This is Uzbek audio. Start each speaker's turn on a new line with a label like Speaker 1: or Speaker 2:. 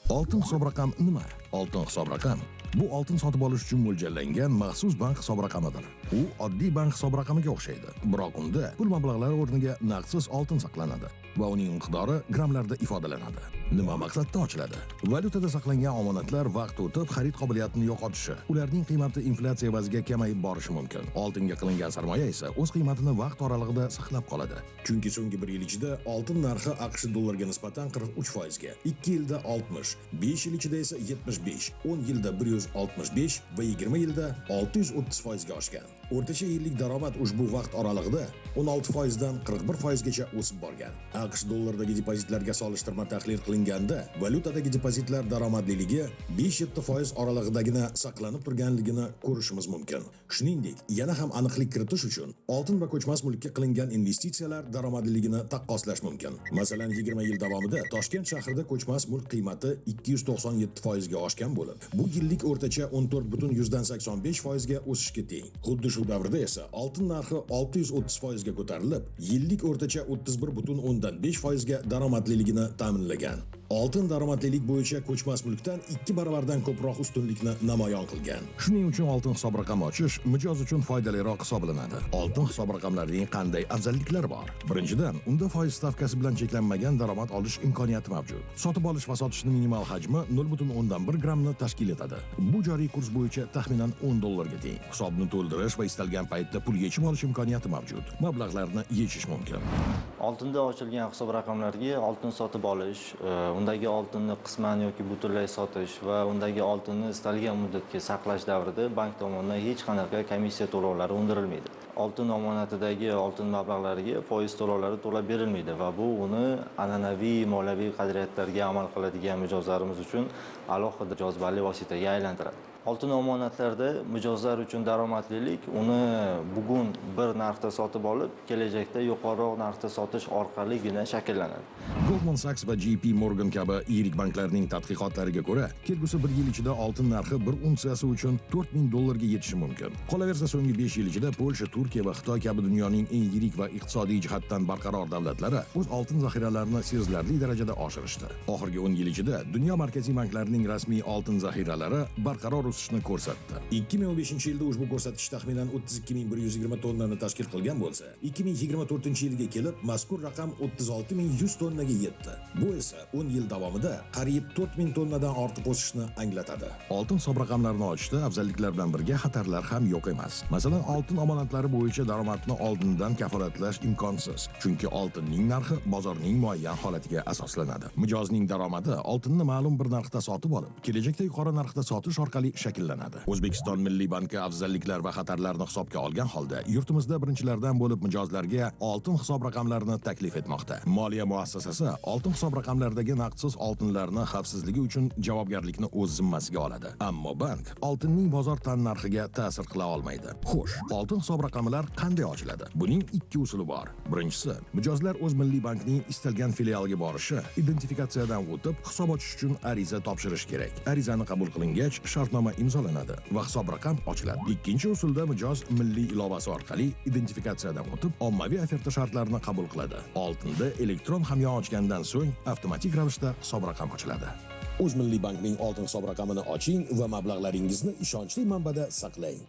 Speaker 1: Oltin hisob raqam nima? Oltin hisob raqam bu oltin sotib olish uchun mo'ljallangan maxsus bank hisob raqamidir. U oddiy bank hisob raqamiga o'xshaydi, biroq unda pul mablag'lari o'rniga naqdsiz oltin saqlanadi va uning miqdori grammlarda ifodalanadi. Nima maqsadda ochiladi? Valyutada saqlangan omonatlar vaqt o'tib xarid qobiliyatini yo'qotishi, ularning qiymati inflyatsiya evaziga kamayib borishi mumkin. Oltinga qilingan sarmoya esa o'z qiymatini vaqt oralig'ida saqlab qoladi. Chunki so'nggi bir yil ichida oltin narxi AQSh dollariga nisbatan 43% ga, 2 yilda 60, 5 yil ichida esa 75, 10 yilda 165 va 20 yilda 630% ga oshgan. O'rtacha yillik daromad ushbu vaqt oralig'ida 16% dan 41% gacha o'sib borgan. AQSh dollaridagi depozitlarga solishtirma tahlil qilinganda, valyutadagi depozitlar daromadliligi 5-7% oralig'idagina saqlanib turganligini ko'rishimiz mumkin. Shuningdek, yana ham aniqlik kiritish uchun oltin va ko'chmas mulkka qilingan investitsiyalar daromadliligini taqqoslash mumkin. Masalan, 20 yil davomida Toshkent shahrida ko'chmas mulk qiymati 297% ga oshgan bo'lib, bu yillik o'rtacha 14,85% ga o'sishga teng. Xuddi shu davrda esa oltin narxi 630% ga ko'tarilib, yillik o'rtacha 31,5% ga daromadliligini ta'minlagan. Oltin daromadlilik bo'yicha ko'chmas mulkdan 2 barobardan ko'proq ustunlikni namoyon qilgan. Shuning uchun oltin hisob raqami ochish mijoz uchun foydaliroq hisoblanadi. Oltin hisob raqamlarining qanday afzalliklari bor? Birinchidan, unda foiz stavkasi bilan cheklanmagan daromad olish imkoniyati mavjud. Sotib olish va sotishning minimal hajmi 0,1 grammni tashkil etadi. Bu joriy kurs bo'yicha taxminan 10 dollarga teng. Hisobni to'ldirish va istalgan paytda pul yechib olish imkoniyati mavjud. Mablag'larni yechish mumkin.
Speaker 2: Oltinda ochilgan hisob raqamlarga oltin sotib olish, undagi oltinni qisman yoki butunlay sotish va undagi oltinni istalgan muddatga saqlash davrida bank tomonidan hech qanaqa komissiya to'lovlari undirilmaydi. Oltin omonatidagi oltin mablag'lariga foiz to'lovlari to'lab berilmaydi va bu uni an'anaviy moliyaviy qadriyatlarga amal qiladigan mijozlarimiz uchun alohida jozibali vositaga aylantiradi. Oltin omonatlarda mijozlar uchun daromadlilik uni bugun bir narxda sotib olib, kelajakda yuqoriroq narxda sotish orqaligina shakllanadi.
Speaker 1: Goldman Sachs va JP Morgan kabi yirik banklarning tadqiqotlariga ko'ra, kelgusi bir yil ichida oltin narxi bir unsiyasi uchun 4000 dollarga yetishi mumkin. Qolaversa, so'nggi 5 yil ichida Polsha, Turkiya va Xitoy kabi dunyoning eng yirik va iqtisodiy jihatdan barqaror davlatlari o'z oltin zaxiralarini sezilarli darajada oshirishdi. Oxirgi 10 yil ichida dunyo markaziy banklarining rasmiy oltin zaxiralari barqaror o'sishni ko'rsatdi. 2015-yilda ushbu ko'rsatkich taxminan 32120 tonnani tashkil qilgan bo'lsa, 2024-yilga kelib mazkur raqam 36100 tonnaga yetdi. Bu esa 10 yil davomida qariyb 4000 tonnadan ortiq o'sishni anglatadi. Oltin hisob raqamlarini ochishda afzalliklar bilan birga xatarlar ham yo'q emas. Masalan, oltin omonatlari bo'yicha daromadni oldindan kafolatlash imkonsiz, chunki oltinning narxi bozorning muayyan holatiga asoslanadi. Mijozning daromadi oltinni ma'lum bir narxda sotib olib, kelajakda yuqori narxda sotish orqali shakllanadi. O'zbekiston Milliy banki afzalliklar va xatarlarni hisobga olgan holda yurtimizda birinchilardan bo'lib mijozlarga oltin hisob raqamlarini taklif etmoqda. Moliya muassasasi oltin hisob raqamlaridagi naqdsiz oltinlarni xavfsizligi uchun javobgarlikni o'z zimmasiga oladi. Ammo bank oltinning bozor tannarxiga ta'sir qila olmaydi. Xo'sh, oltin hisob raqamlar qanday ochiladi? Buning ikki usuli bor. Birinchisi, mijozlar o'z Milliy bankning istalgan filialiga borishi, identifikatsiyadan o'tib, hisob ochish uchun ariza topshirish kerak. Arizani qabul qilingach, shartnoma imzolanadi va hisob raqam ochiladi. Ikkinchi usulda mijoz milliy ilovasi orqali identifikatsiyadan o'tib, ommaviy oferta shartlarini qabul qiladi. Oltinda elektron hamyon ochgandan so'ng avtomatik ravishda hisob raqam ochiladi. O'z Milliy bankning oltin hisob raqamini oching va mablag'laringizni ishonchli manbada saqlang.